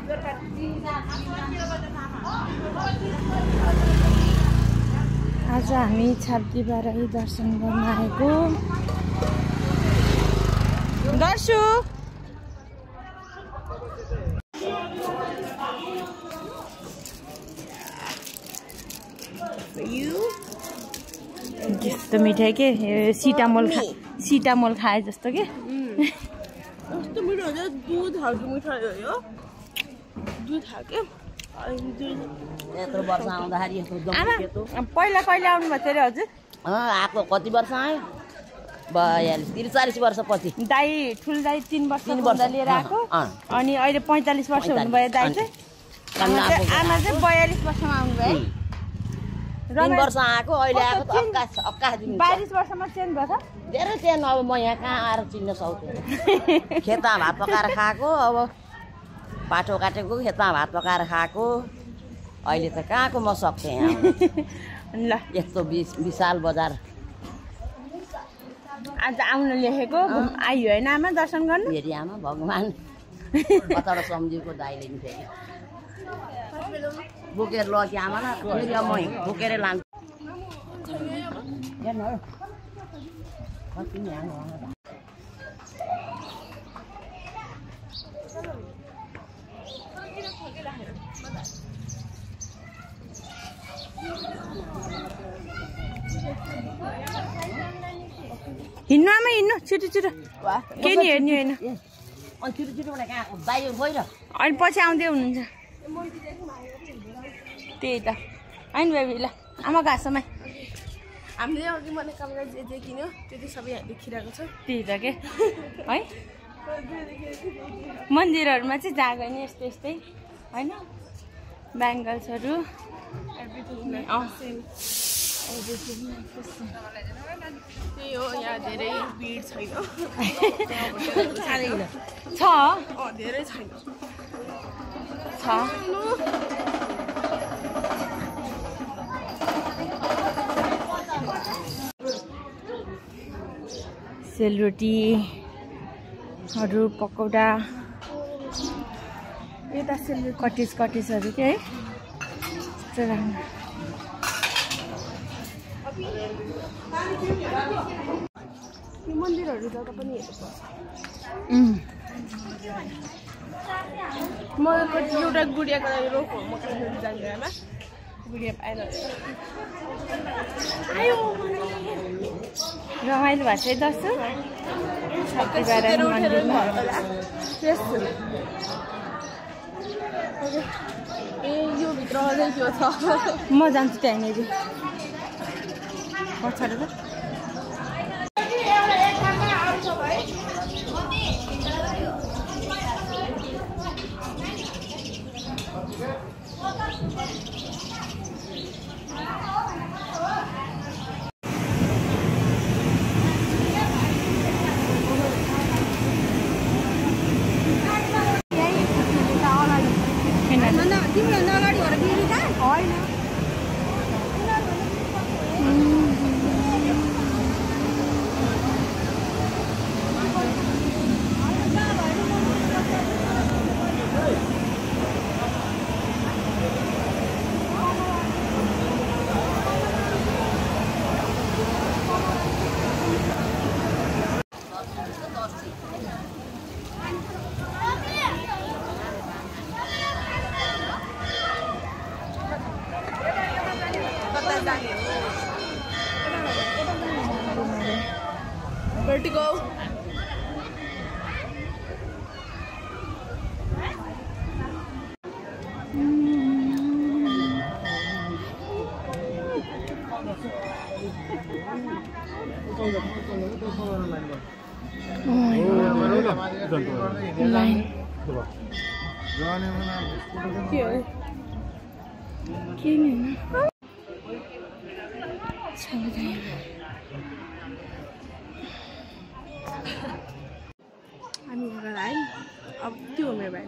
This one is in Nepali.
आज हामी छाब्दीबाराही दर्शन गर्न आएको। दर्शु यस्तो मिठाई के सिटामोल खाए जस्तो के कस्तो मिठो हुन्छ। दुध खालको मिठाई हो यो। दुध खालको यत्रो वर्ष आउँदाखेरि पहिला कहिले आउनु भएको थियो हजुर? आएको कति वर्ष आयो? 42-43 वर्षपछि। दाई ठुलो दाई 3 वर्ष लिएर आएको अनि अहिले 45 वर्ष हुनुभयो दाई चाहिँ। आमा चाहिँ 42 वर्षमा आउनुभयो। 3 वर्ष आएको अहिले आएको त 22 वर्षमा चेन्ज भयो त। धेरै चेन्ज। अब म यहाँ कहाँ आएर चिन्न सक्छु। खेतमा भात पकाएर खाएको, अब पाठो काटेको खेतमा भात पकाएर खाएको। अहिले त कहाँको म सक्थेँ यहाँ ल यस्तो विशाल बजार आज आउन लेखेको। आइयो होइन आमा दर्शन गर्नु? फेरि आमा भगवान् कताबाट सम्झिएको दाइले नि फेरि बोकेर लग्यो आमा न। फेरि म बोकेरै लान्छु। हिँड्नु आमा हिँड्नु छिटो छिटो के नि हेर्ने होइन। अनि छिटो छिटो कहाँ बाहिर गएर अहिले पछि आउँदै हुनुहुन्छ त्यही त होइन बेबी। ल आमा घाँसमै हामीले अघि मनोकामना जे किन्यो त्यो सबै यहाँ देखिरहेको छ। त्यही त के है मन्दिरहरूमा चाहिँ जहाँ गयो यस्तै यस्तै होइन ब्याङ्गल्सहरू त्यही हो। यहाँ धेरै भिड छैन छ धेरै छैन छ। सेलरोटीहरू पकौडा यता सेलरोटी कटिसहरू के है राम्रो। यो मन्दिरहरू जग्गा पनि हेर्नुपर्छ। म एउटा गुडियाको लागि रोको म काठमाडौँ जाँदैमा गुडिया पाएन रमाइलो भएको छ दर्शन छाब्दीबाराही मन्दिरमा। ए यो भित्र अझै त्यो छ। म जान्छु त्यहाँनिर पछाडि त Vertigo. लाइन के नि हामी घर आयौँ। अब त्यो हो मेरो भाइ।